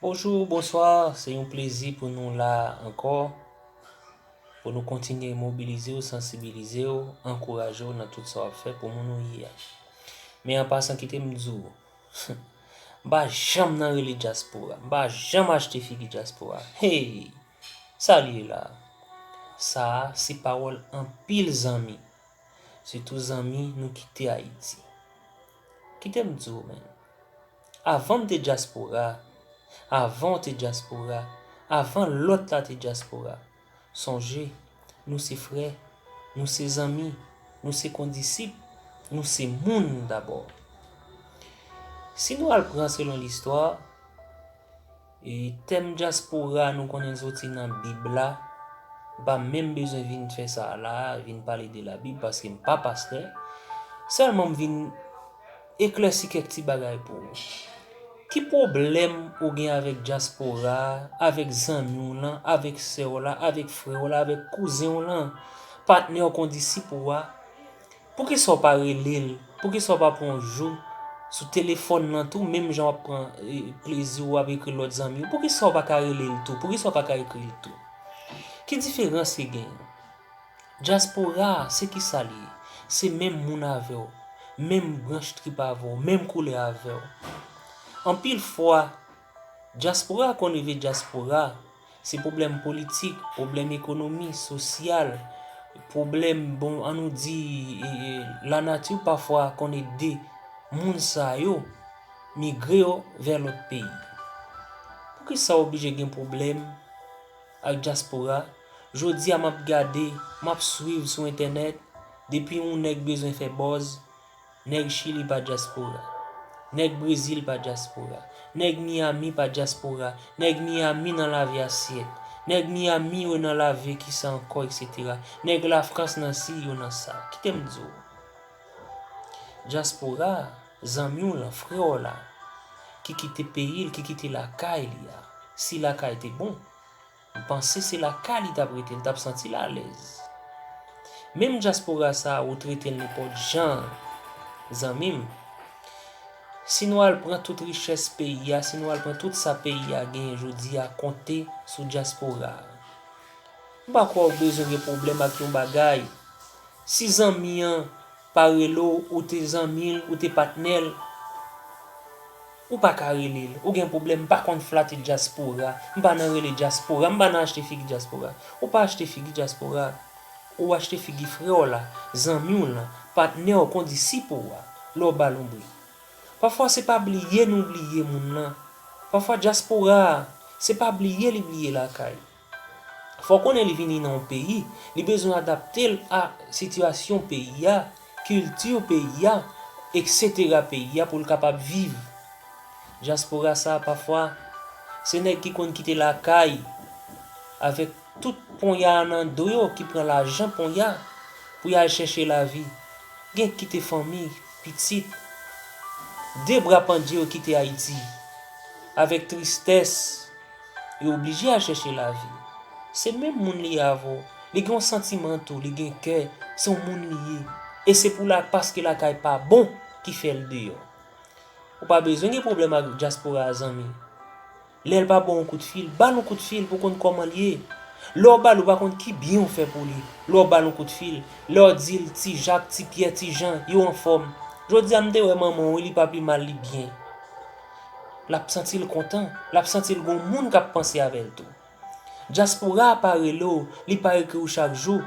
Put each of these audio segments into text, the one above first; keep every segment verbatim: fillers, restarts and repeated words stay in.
Bonjou, bonswa, se yon plezi pou nou la ankò, pou nou kontinye mobilize w, sansibilize w, ankouraje w nan tout sa w ap fè pou moun ou ye a. Men an pasan, kite m di w, m pa janm nan rele dyaspora, m pa janm achte figi dyaspora. Hey! Sa l ye la? Sa a se pawòl anpil zanmi, sitou zanmi nou kite Ayiti. Kite m di w, men, avan m te dyaspora, avan w te dyaspora, avan lòt la te dyaspora, sonje, nou se frè, nou se zanmi, nou se kondisip, nou se moun dabò. Si nou al pran selon listwa, e tèm dyaspora nou konnen l soti nan Bib la, m pa menm bezwen vin fè sa la, vin pale de Labib, paske m pa pastè. Sèlman m vin eklèsi kèk ti bagay pou ou. Ki pwoblèm ou gen avèk dyaspora a, avèk zanmi w lan, avèk sè w la, avèk frè w la, avèk kouzen w lan, patnè w, kondisip ou a? Poukisa w pa rele l? Poukisa w pa pran yon jou sou telefòn nan tou, menm jan w ap pran, e, plezi w ap ekri lòt zanmi w? Poukisa w pa ka rele l tou? Poukisa w pa ka ekri l tou? Ki diferans ki genyen? Dyaspora a, se kisa l ye? Se menm moun avè w, menm branch trip avè w, menm koulè avè w. Anpil fwa, dyaspora konn rive dyaspora, se pwoblèm politik, pwoblèm ekonomi, sosyal, pwoblèm, bon, an nou di, e, e, lanati pafwa konn ede moun sa yo migre yo vè lòt peyi. Poukisa oblije gen pwoblèm ak dyaspora? Jodi a m ap gade, m ap swiv sou entènèt, depi yon nèg bezwen fè buzz, nèg Chili pa dyaspora, nèg Brezil pa dyaspora, nèg Miami pa dyaspora, nèg Miami nan lave asyèt, nèg Miami yo nan lave kisa ankò, etsetera. Nèg Lafrans nan si, yo nan sa. Kite m di w, dyaspora, zanmi w lan, frè w la, ki kite peyi l, ki kite lakay li a, si lakay te bon, m panse se lakay li t ap rete, li t ap santi l alèz. Menm dyaspora sa a, ou trete l nenpòt jan, zanmi m. Si nou al pran tout richès peyi a, si nou al pran tout sa peyi a genyen jodi a, konte sou dyaspora a. M pa kwè w bezwen gen pwoblèm ak yon bagay. Si zanmi an pa rele w, ou te zanmi l, ou te patnè l, ou pa ka rele l. Ou gen pwoblèm, m pa konn flate dyaspora. M pa nan rele dyaspora, m pa nan achte figi dyaspora. Ou pa achte figi dyaspora. Ou achte figi frè w la, zanmi w lan, patnè w, kondisip ou a, lè w ba lonbri. Pafwa se pa bliye nou bliye moun lan. Pafwa dyaspora a, se pa bliye li bliye lakay. Fò w konnen li vini nan yon peyi, li bezwen adapte l a sitiyasyon peyi a, kilti peyi a, etsetera peyi a pou l kapab viv. Dyaspora sa a pafwa, se nèg ki konn kite lakay avèk tout ponya a nan do yo, ki pran lajan ponya pou y al chèche lavi. Gen ki kite fanmi, pitit, de bra pandye yo kite Ayiti. Avèk tristès, yo oblije al chèche lavi. Se menm moun li ye avè w. Li gen yon santiman tou, li gen kè, se yon moun li ye. E se pou la, paske lakay pa bon ki fè l deyò. Ou pa bezwen gen pwoblèm ak dyaspora a, zanmi. Lè l pa ba w yon kout fil, ba l yon kout fil pou w konn kòman l ye. Lè w ba l, ou pa konn ki byen w fè pou li. Lè w ba l yon kout fil, lè w di l, Ti Jak, Ti Pyè, Ti Jan, yo anfòm. Jodi a, m te wè manman w, wi, li pa pi mal, li byen. L ap santi l kontan, l ap santi l gen yon moun k ap panse avè l tou. Dyaspora a pa rele w, li pa ekri w chak jou.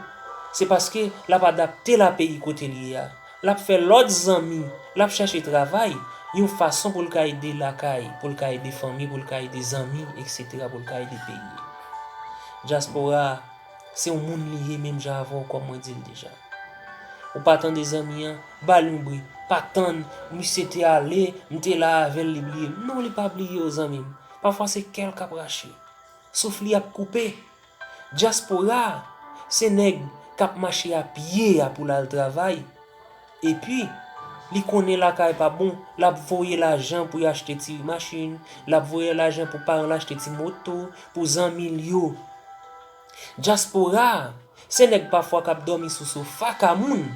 Se paske l ap adapte l a peyi kote l ye a. L ap fè lòt zanmi, l ap chèche travay, yon fason pou l ka ede lakay, pou l ka ede fanmi, pou l ka ede zanmi, etsetera, pou l ka ede peyi. Dyaspora a, se yon moun li ye menm jan avè w, kòm mwen di l deja. Ou pa tande zanmi an, ba l yon bri. Pa tann, misye te ale, m te la avè l, li bliye m. Non, li pa bliye w, zanmi m. Pafwa se kè l k ap rache. Souf li ap koupe. Dyaspora a, se nèg k ap mache a pye a pou l al travay. Epi, li konnen lakay pa bon, l ap voye lajan pou y achte ti machin, l ap voye lajan pou paran l achte ti moto, pou zanmi l yo. Dyaspora a, se nèg pafwa k ap dòmi sou sofa ka moun,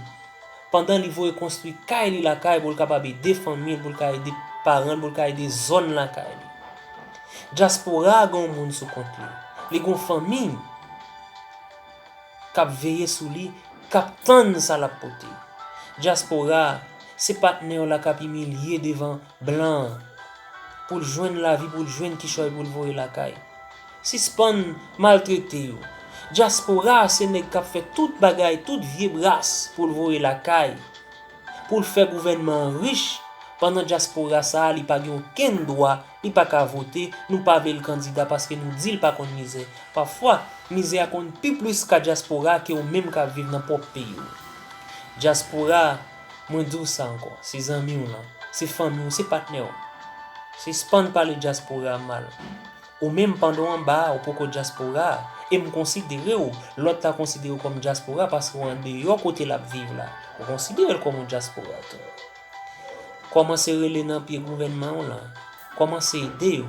pandan li voye konstwi kay li lakay pou l kapab ede fanmi l, pou l ka ede paran l, pou l ka ede zòn lakay li. Dyaspora a gen yon moun sou kont li. Li gen yon fanmi k ap veye sou li, k ap tann sa l ap pote. Dyaspora a, se patnè w la k ap imilye devan blan an pou l jwenn lavi, pou l jwenn kichòy pou l voye lakay. Sispann maltrete yo. Dyaspora a se nèg k ap fè tout bagay, tout vye bras pou l voye lakay, pou l fè gouvènman an rich, pandan dyaspora sa a li pa gen okenn dwa, li pa ka vote, nou pa vle l kandida paske nou di l pa konn mizè. Pafwa, mizè a konn pi plis ka dyaspora ke ou menm k ap viv nan pwòp peyi w. Dyaspora, mwen di w sa ankò, se zanmi w lan, se fanmi w, se patnè w. Sispann pale dyaspora a mal. Ou menm pandan w anba a, ou poko dyaspora a, e m konsidere w, lòt la konsidere w kòm dyaspora paske w andeyò kote l ap viv la. Ou konsidere l kòm yon dyaspora tou. Kòmanse rele nan pye gouvènman w lan. Kòmanse ede yo.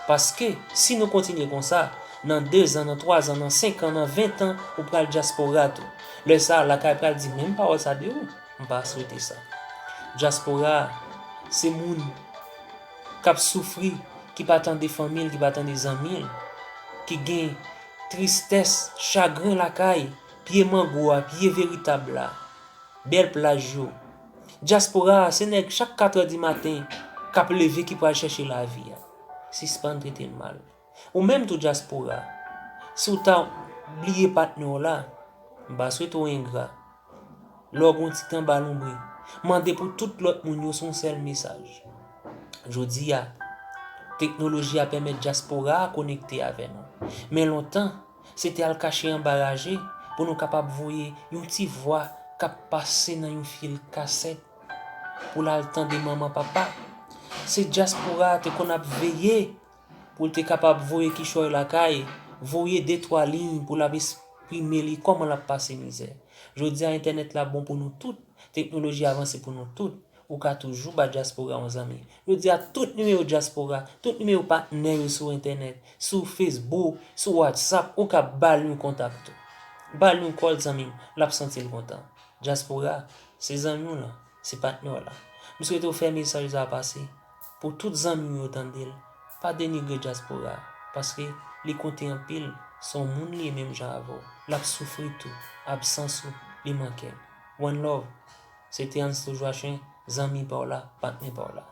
Paske, si nou kontinye konsa, nan dezan, nan twazan, nan senkan, nan ventan, ou pral dyaspora tou. Lè sa a, lakay pral di menm pawòl sa de ou. M pa swete sa. Dyaspora a, se moun k ap soufri, ki pa tande fanmi l, ki pa tande zanmi l, ki gen tristès, chagren lakay, pye mango a, pye veritab la, bèl plaj yo. Dyaspora a, se nèg chak katrè di maten k ap leve ki pral chèche lavi a. Sispann trete l mal. Ou menm tou dyaspora, si w ta bliye patnè w la, m pa swete w engra. Lè w gen yon ti tan ba lonbri, mande pou tout lòt moun yo se yon sèl mesaj. Jodi a, teknoloji a pèmèt dyaspora a konekte avè nou. Men lontan, se te al kache anba raje pou nou kapab voye yon ti vwa k ap pase nan yon fil kasèt pou l al tande manman papa. Se dyaspora a te konn ap veye pou l te kapab voye kichòy lakay, voye de twa liy pou l ap eksprime li kòman l ap pase mizè. Jodi a, entènèt la bon pou nou tout, teknoloji a avanse pou nou tout. Ou ka toujou ba dyaspora yon zanmi. Jodi a, tout nimewo dyaspora, tout nimewo patnè yo sou entènèt, sou Facebook, sou WhatsApp, ou ka ba l yon kontak tou. Ba l yon kòl, zanmi m, l ap santi l kontan. Dyaspora, se zanmi w lan, se patnè w la. M swete w fè mesaj sa a pase pou tout zanmi w yo tande l. Pa denigre dyaspora, paske li konte anpil, se yon moun li ye menm jan avè w. L ap soufri tou, absans ou, li manke l. One love. Se te Ansto Joachim, zanmi pa w la, patnè pa w la.